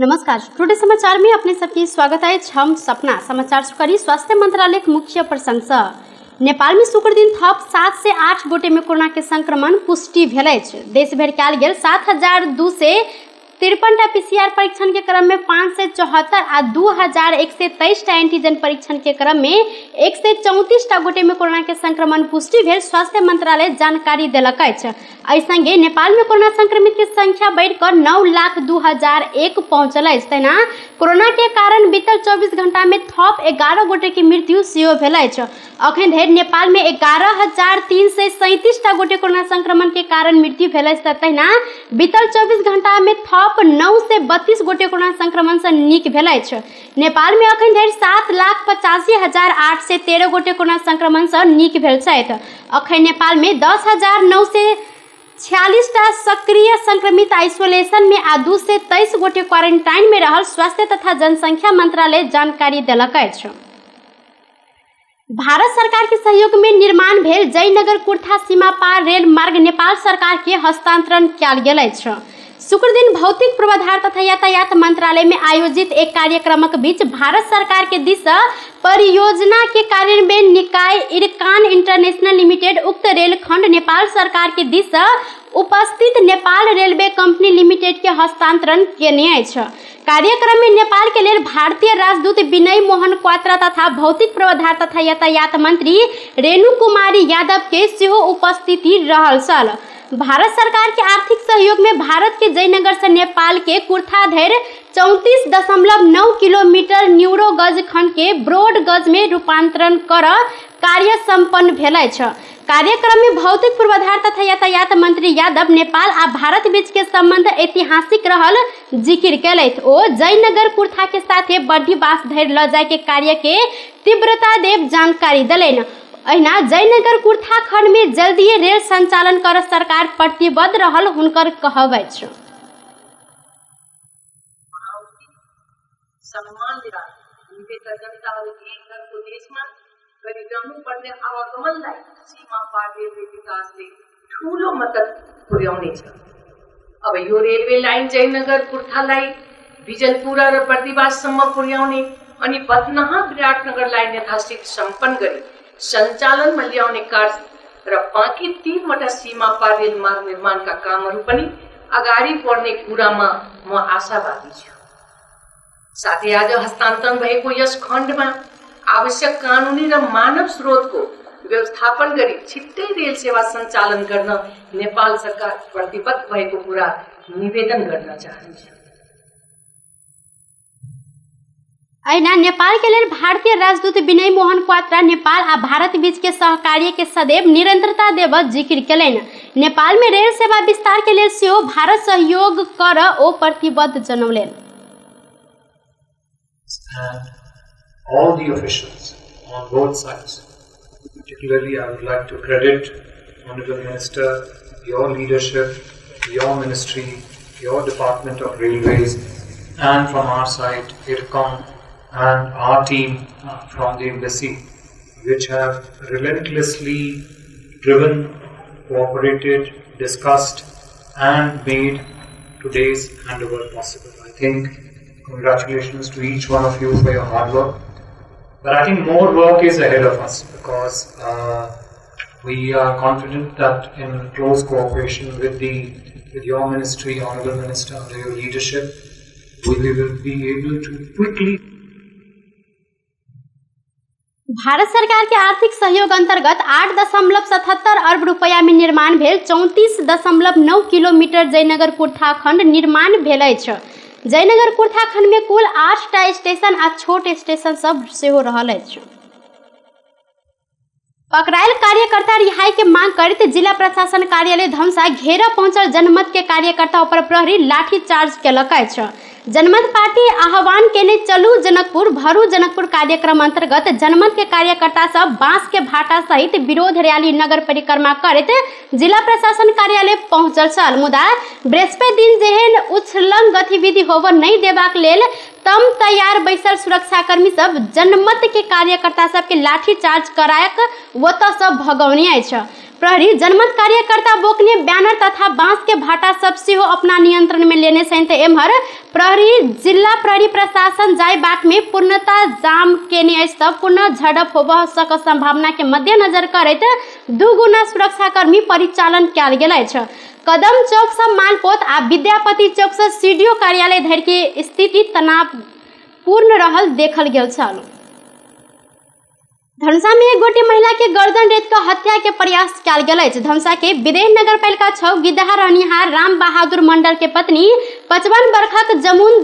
नमस्कार, टुडे समाचार में अपने सबके स्वागत अछि। हम सपना समाचार करी स्वास्थ्य मंत्रालय के मुख्य प्रसंग से। नेपाल में शुक्र दिन थप 7 से 8 गोटे में कोरोना के संक्रमण पुष्टि भेल अछि। देश भरि कयल गेल 7,253 टा पीसीआर परीक्षण के क्रम में 574 आ 2,123 टा एंटीजन परीक्षण के क्रम में 134 टा गोटे में कोरोना के संक्रमण पुष्टि भेल स्वास्थ्य मंत्रालय जानकारी देलक अछि। एहि संगे नेपाल में कोरोना संक्रमित के संख्या बढ़िकऽ 9,02,001 पहुंचल अछि। तहिना कोरोना के कारण बीतल 24 घंटा में थप 11 गोटे के मृत्यु सेहो भेल अछि। अखन धरि नेपाल में 11,337 टा गोटे कोरोना संक्रमण के कारण मृत्यु भेल अछि। तहिना बीतल 24 घंटा में थप 932 गोटे कोरोना संक्रमण से नीक भेल अछि। नेपाल में अखन धरि 7,85,813 गोटे कोरोना संक्रमण से नीक भेल छथि। अखन नेपाल में 10,946 टा सक्रिय संक्रमित आइसोलेशन में आ 223 गोटे क्वारेंटाइन में रहल स्वास्थ्य तथा जनसंख्या मंत्रालय जानकारी देलक अछि। भारत सरकार के सहयोग में निर्माण भेल जयनगर कुर्था सीमा पार रेल मार्ग नेपाल सरकार के हस्तांतरण कयल गेल अछि। शुक्र दिन भौतिक पूर्वाधार तथा यातायात मंत्रालय में आयोजित एक कार्यक्रमक बीच भारत सरकार के दिस परियोजना के कार्यान्वयन निकाय इरकान इंटरनेशनल लिमिटेड उक्त रेलखंड नेपाल सरकार के दिस उपस्थित नेपाल रेलवे कंपनी लिमिटेड के हस्तांतरण केने अछि। कार्यक्रम में नेपाल के लेल भारतीय राजदूत विनय मोहन क्वात्रा तथा भौतिक पूर्वाधार तथा यातायात मंत्री रेणु कुमारी यादव के सेहो उपस्थिति रहल छल। भारत सरकार के आर्थिक सहयोग में भारत के जयनगर से नेपाल के कुर्था धरि 34.9 किलोमीटर न्यूरो गज खंड के ब्रॉड गज में रूपांतरण कर कार्य संपन्न भेल अछि। कार्यक्रम में भौतिक पूर्वाधार तथा यातायात मंत्री यादव नेपाल आ भारत बीच के संबंध ऐतिहासिक रहल जिक्र केलथि। ओ जयनगर कुर्था के साथे बर्दीवास धरि ल जाय के कार्य के तीव्रता देव जानकारी देलनि। अहिना जयनगर कुर्था खंड में जल्दिए रेल संचालन कर सरकार प्रतिबद्ध रहल हुनकर कहब अछि। सम्मान जनताहरू एक देशमा गरिरहनु पर्ने आवागमनलाई सीमा पार रेलवे विकासले ठूलो मद्दत पुर्याउनेछ। अब यो रेलवे लाइन जयनगर कुर्थालाई बिजनपुरा र बर्दिवाससम्म पुर्याउने अनि बथनाहा विराटनगरलाई यथाशीघ्र सम्पन्न गरी सञ्चालनमा ल्याउने कार्य र बाँकी 3वटा सीमा पार रेल मार्ग निर्माणका कामहरू पनि अगाडि बढ्ने कुरामा म आशावादी छु। साथै आज हस्तान्तरण भएको यस खण्डमा आवश्यक कानुनी र मानव स्रोतको व्यवस्थापन गरी छिट्टै रेल सेवा सञ्चालन गर्न नेपाल सरकार प्रतिबद्ध भएको कुरा निवेदन गर्न चाहन्छु। अहिना नेपाल के लेल भारतीय राजदूत विनय मोहन क्वात्रा नेपाल आ भारत बीच के सहकार्य के सदैव निरंतरता देब जिक्र केलनि। नेपाल में रेल सेवा विस्तार के लेल सेहो भारत सहयोग कर ओ प्रतिबद्ध जनौलनि। And all the officials on both sides. Particularly, I would like to credit Honorable Minister, your leadership, your ministry, your Department of Railways, and from our side, IRCON and our team from the embassy, which have relentlessly driven, cooperated, discussed, and made today's handover possible. I think congratulations to each one of you for your hard work. But I think more work is ahead of us because we are confident that in close cooperation with your ministry, Honorable Minister, under your leadership, we will be able to quickly. Bharat सरकार के आर्थिक सहयोग अंतर्गत 8.77 अरब रुपया में निर्माण भेल 34.9 kilometre Jaynagar Kurtha खंड निर्माण भेल अछि। जयनगर कुर्था खंड में कुल 8टा स्टेशन आ छोट स्टेशन सब सेहो रहल अछि। पकड़ायल कार्यकर्ता रिहाई के मांग करैत जिला प्रशासन कार्यालय धमसा घेरा पहुंचल जनमत के कार्यकर्ता ऊपर प्रहरी लाठी चार्ज केलक अछि। जनमत पार्टी आह्वान केने चलू जनकपुर भरू जनकपुर कार्यक्रम अंतर्गत जनमत के कार्यकर्ता सब बांस के भाटा सहित विरोध रैली नगर परिक्रमा करैत जिला प्रशासन कार्यालय पहुंचल छल। मुदा बृहस्पति दिन जेहन उछलंग गतिविधि होबऽ नहि देबाक लेल तम तैयार बैसल सुरक्षाकर्मी सब जनमत के कार्यकर्ता सबके लाठी चार्ज करायक ओतऽ सब भगौने अछि। प्रहरी जनमत कार्यकर्ता बोकने बैनर तथा बांस के भाटा सब सेहो अपना नियंत्रण में लेने छनि। तऽ एम्हर प्रहरी जिला प्रहरी प्रशासन जाय बाट में पूर्णता जाम केने अछि तऽ पुनः झड़प होबऽ सक संभावना के मद्देनजर करैत 2 गुना सुरक्षाकर्मी परिचालन कयल गेल अछि। कदम चौक से मालपोत आ विद्यापति चौक से सीडीओ कार्यालय धरि के स्थिति तनावपूर्ण रहल देखल गेल छल। धनुषा में एक गोटे महिला के गर्दन रेत कऽ हत्या के प्रयास कयल गेल अछि। धनुषा के विदेह नगर पालिका 6 गिदहा रहनिहार राम बहादुर मंडल के पत्नी 55 वर्षक जमुन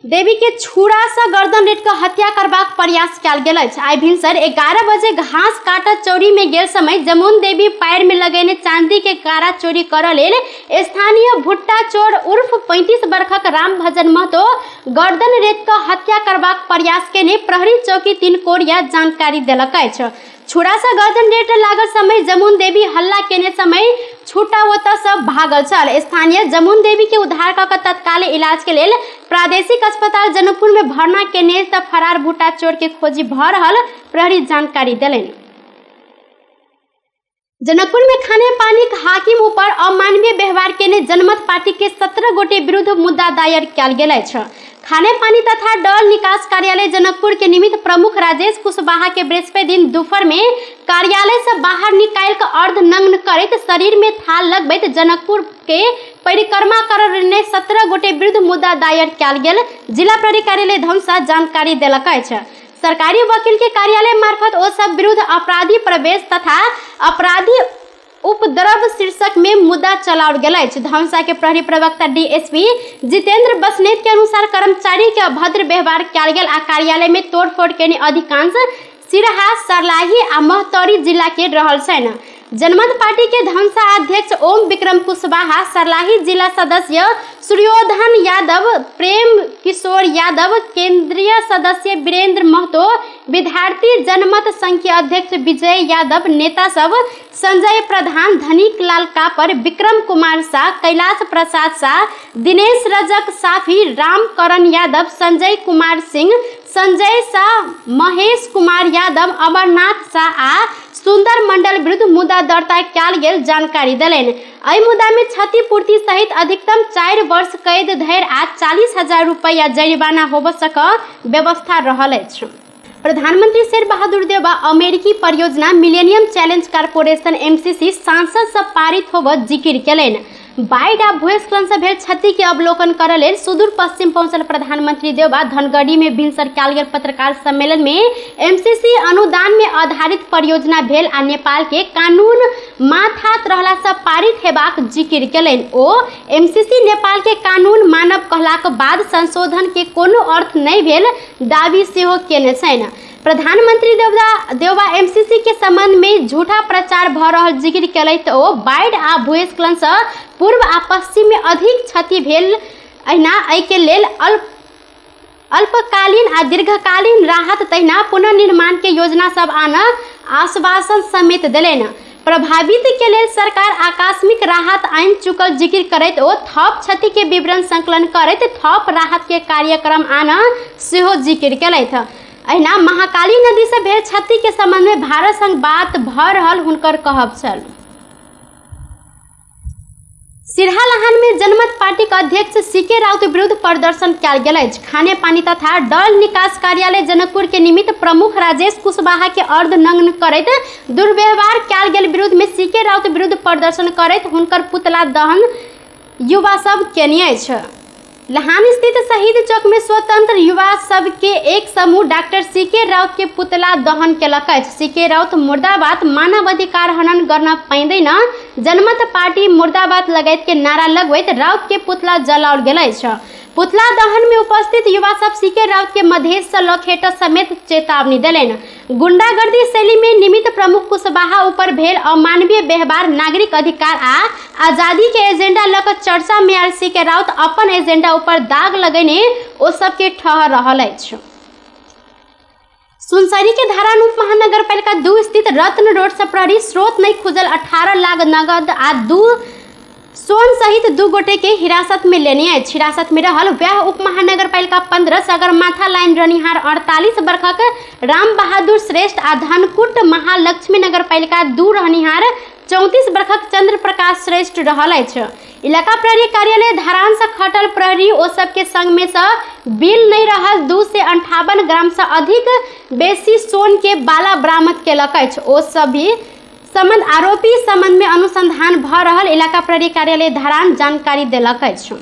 देवी के छुरा से गर्दन रेत कऽ हत्या करबाक प्रयास कयल गेल अछि। आइ भिनसर 11 बजे घास काटत चौरी में गेल समय जमुन देवी पैर में लगेने चांदी के कारा चोरी करऽ लेल स्थानीय भुट्टा चोर उर्फ 35 वर्षक राम भजन महतो गर्दन रेत कऽ हत्या करबाक प्रयास केने प्रहरी चौकी 3 कोरिया जानकारी देलक अछि। छुरा से गर्दन रेट लागल समय जमुन देवी हल्ला केने समय छुटा ओतऽ से भागल छल। स्थानीय जमुन देवी के उद्धार कऽ के तत्काल इलाज के लेल प्रादेशिक अस्पताल जनकपुर में भर्ना केने तऽ फरार भुट्टा चोर के खोजी भऽ रहल प्रहरी जानकारी देलनि। जनकपुर में खाने पानी के हाकिम ऊपर अमानवीय व्यवहार केने जनमत पार्टी के 17 गोटे विरुद्ध मुद्दा दायर कयल गेल अछि। खाने पानी तथा डल निकास कार्यालय जनकपुर के निमित्त प्रमुख राजेश कुशवाहा के बृहस्पति दिन दोपहर में कार्यालय से बाहर निकालि कऽ अर्धनग्न करैत शरीर में थाल लगबैत जनकपुर के परिक्रमा करने 17 गोटे विरुद्ध मुद्दा दायर कयल गेल जिला प्रहरी कार्यालय धनुषा जानकारी देलक अछि। सरकारी वकील के कार्यालय मार्फत ओ सब विरुद्ध अपराधी प्रवेश तथा अपराधी उपद्रव शीर्षक में मुद्दा चलाओल गेल अछि। धनुषा के प्रहरी प्रवक्ता डीएसपी जितेंद्र बसनेत के अनुसार कर्मचारी के अभद्र व्यवहार कयल गेल आ कार्यालय में तोड़फोड़ केने अधिकांश सिरहा, सर्लाही आ महोत्तरी जिला के रहल छनि। जनमत पार्टी के धनुषा अध्यक्ष ओम विक्रम कुशवाहा, सर्लाही जिला सदस्य सूर्योधन यादव, प्रेम किशोर यादव, केंद्रीय सदस्य वीरेंद्र महतो, विद्यार्थी जनमत संघ के अध्यक्ष विजय यादव, नेता सब संजय प्रधान, धनिक लाल कापर, विक्रम कुमार शाह, कैलाश प्रसाद शाह, दिनेश रजक साफी, रामकरण यादव, संजय कुमार सिंह, संजय शाह, महेश कुमार यादव, अमरनाथ शाह आ सुंदर मंडल विरुद्ध मुद्दा दर्ता कयल गेल जानकारी देलनि। एहि मुद्दा में क्षतिपूर्ति सहित अधिकतम 4 वर्ष कैद धरि आ 40,000 रुपया जरिमाना होबऽ सक व्यवस्था रहल अछि। प्रधानमंत्री शेर बहादुर देउवा अमेरिकी परियोजना मिलेनियम चैलेंज कॉरपोरेशन एमसीसी सांसद से पारित होबऽ जिकिर केलनि। बाढ़ि आ भूस्खलन से भेल क्षति के अवलोकन करऽ लेल सुदूर पश्चिम पहुंचल प्रधानमंत्री देउवा धनगढ़ी में भिनसर कयल गेल पत्रकार सम्मेलन में एमसीसी अनुदान में आधारित परियोजना भेल आ नेपाल के कानून माथात रहला से पारित हेबाक जिकिर केलनि। ओ एमसीसी नेपाल के कानून मानब कहलाक बाद संशोधन के कोनो अर्थ नहि भेल दावी सेहो केने छनि। प्रधानमंत्री देउवा एमसीसी के संबंध में झूठा प्रचार भ रहल जिक्र केलथि। ओ बाढ़ि आ भूस्खलन से पूर्व आ पश्चिम में अधिक क्षति भेल अहिना एहि के लेल अल्पकालीन आ दीर्घकालीन राहत तहिना पुनर्निर्माण के योजना सब आन आश्वासन समेत देलनि। प्रभावित के लेल सरकार आकस्मिक राहत आनि चुकल जिक्र करैत ओ थप क्षति के विवरण संकलन करैत थप राहत के कार्यक्रम आन सेहो जिक्र केलथि। अहिना महाकाली नदी से भेल क्षति के संबंध में भारत संग बात भ रहल हुनकर कहब छल। सिरहा लहान में जनमत पार्टी के अध्यक्ष सीके राउत विरुद्ध प्रदर्शन कयल गेल अछि। खाने पानी तथा डल निकास कार्यालय जनकपुर के निमित्त प्रमुख राजेश कुशवाहा के अर्धनग्न करैत दुर्व्यवहार कयल गेल विरुद्ध में सीके राउत विरुद्ध प्रदर्शन करैत हुनकर पुतला दहन युवा सब केने अछि। लहान स्थित शहीद चौक में स्वतंत्र युवा सब के एक समूह डॉक्टर सीके राउत के पुतला दहन केलक अछि। सीके राउत मुर्दाबाद, मानवाधिकार हनन गर्न पाइँदैन, जनमत पार्टी मुर्दाबाद लगायत के नारा लगबैत राउत के पुतला जलाओल गेल अछि। पुतला दहन में उपस्थित युवा सब सीके राउत के मधेश से लखेट समेत चेतावनी देलनि। गुंडागर्दी शैली में निमित्त प्रमुख कुशवाहा ऊपर भेल अमानवीय व्यवहार, नागरिक अधिकार आ आजादी के एजेंडा लऽ कऽ चर्चा में आयल सीके राउत अपन एजेंडा ऊपर दाग लगेने ओ सबके ठहर रहल अछि। सुनसरी के धरान उप महानगरपालिका 2 स्थित रत्न रोड से प्रहरी स्रोत नहीं खुजल 18 लाख नगद आ 2 सोन सहित 2 गोटे के हिरासत में लेने अछि। हिरासत में रहल वैह उप महानगरपालिका 15 सगरमाथा लाइन रहनिहार 48 बरखक राम बहादुर श्रेष्ठ आ धनकुट महालक्ष्मी नगरपालिका 2 रहनिहार 34 बरखक चंद्र प्रकाश श्रेष्ठ रहल अछि। इलाका प्रहरी कार्यालय धरान से खटल प्रहरी ओ सबके संग में से बिल नहीं रहल 258 ग्राम से अधिक बेसी सोन के बाला बरामद केलक अछि। ओ सभी संबंध आरोपी संबंध में अनुसंधान भ रहल इलाका प्रहरी कार्यालय धरान जानकारी देलक अछि।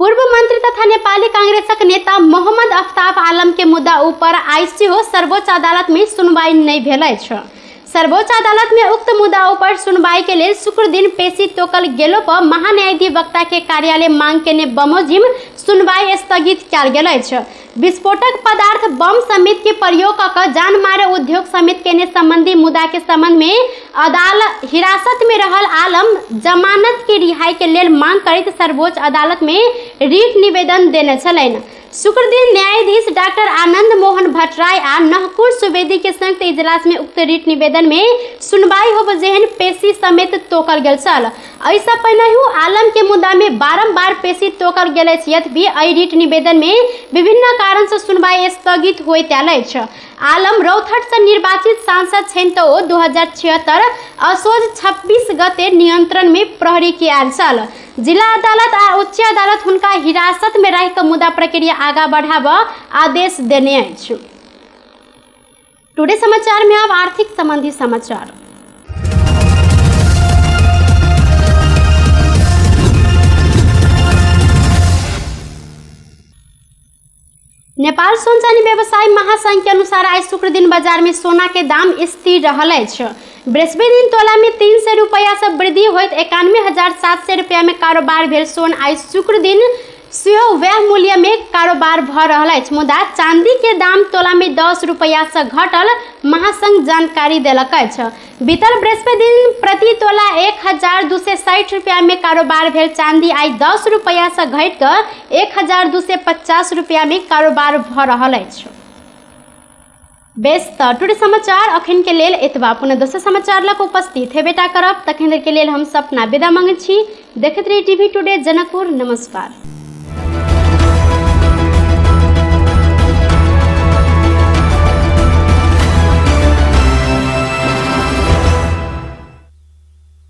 पूर्व मंत्री तथा नेपाली कांग्रेसक नेता मोहम्मद आफ्ताब आलम के मुद्दा ऊपर आइ सेहो सर्वोच्च अदालत में सुनवाई नहीं भेल अछि। सर्वोच्च अदालत में उक्त मुद्दा ऊपर सुनवाई के लेल शुक्र दिन पेशी तोकल गेलो पर महान्यायाधिवक्ता के कार्यालय मांग केने बमोजिम सुनवाई स्थगित कयल गेल अछि। विस्फोटक पदार्थ बम समेत के प्रयोग क के जान मारे उद्योग समेत केने संबंधी मुद्दा के संबंध में अदालत हिरासत में रहल आलम जमानत के रिहाई के लेल मांग करैत सर्वोच्च अदालत में रिट निवेदन देने छलनि। शुक्र दिन न्यायाधीश डॉक्टर आनंद मोहन भट्टराय आ नहकुर सुवेदी के संयुक्त इजलास में उक्त रिट निवेदन में सुनवाई होब जेहन पेशी समेत तोकल गेल छल। एहिसँ पहिनहु आलम के मुद्दा में बारंबार पेशी तोकल गेल अछि, यद्यपि एहि रिट निवेदन में विभिन्न कारण से सुनवाई स्थगित होइत आयल अछि। आलम रौतहट से निर्वाचित सांसद छनि तऽ ओ 2076 असोज 26 गते नियंत्रण में प्रहरी के आयल छल। जिला अदालत आ उच्च अदालत हुनका हिरासत में राखि कऽ मुद्दा प्रक्रिया आगा बढ़ाबऽ आदेश देने अछि। टुडे समाचार में अब आर्थिक संबंधी समाचार। नेपाल सोन चानी व्यवसायी महासंघ के अनुसार आइ शुक्र दिन बाजार में सोना के दाम स्थिर रहल अछि। बृहस्पति दिन तोला में 300 रुपया से वृद्धि होइत 91,700 रुपया में कारोबार भेल सोन आइ शुक्र दिन सेहो वएह मूल्य में कारोबार भ रहल अछि। मुदा चांदी के दाम तोला में 10 रुपया से घटल महासंघ जानकारी देलक अछि। बीतल बृहस्पति दिन प्रति तोला 1,260 रुपया में कारोबार भेल चांदी आइ 10 रुपया से घटि कऽ 1,250 रुपया में कारोबार भ रहल अछि। बेस तऽ टुडे समाचार अखन के लेल एतबा। पुनः दोसर समाचार लग उपस्थित हेबेटा करब, तखन के लेल हम सपना विदा मांगै छी। देखैत रही टीवी टुडे जनकपुर। नमस्कार।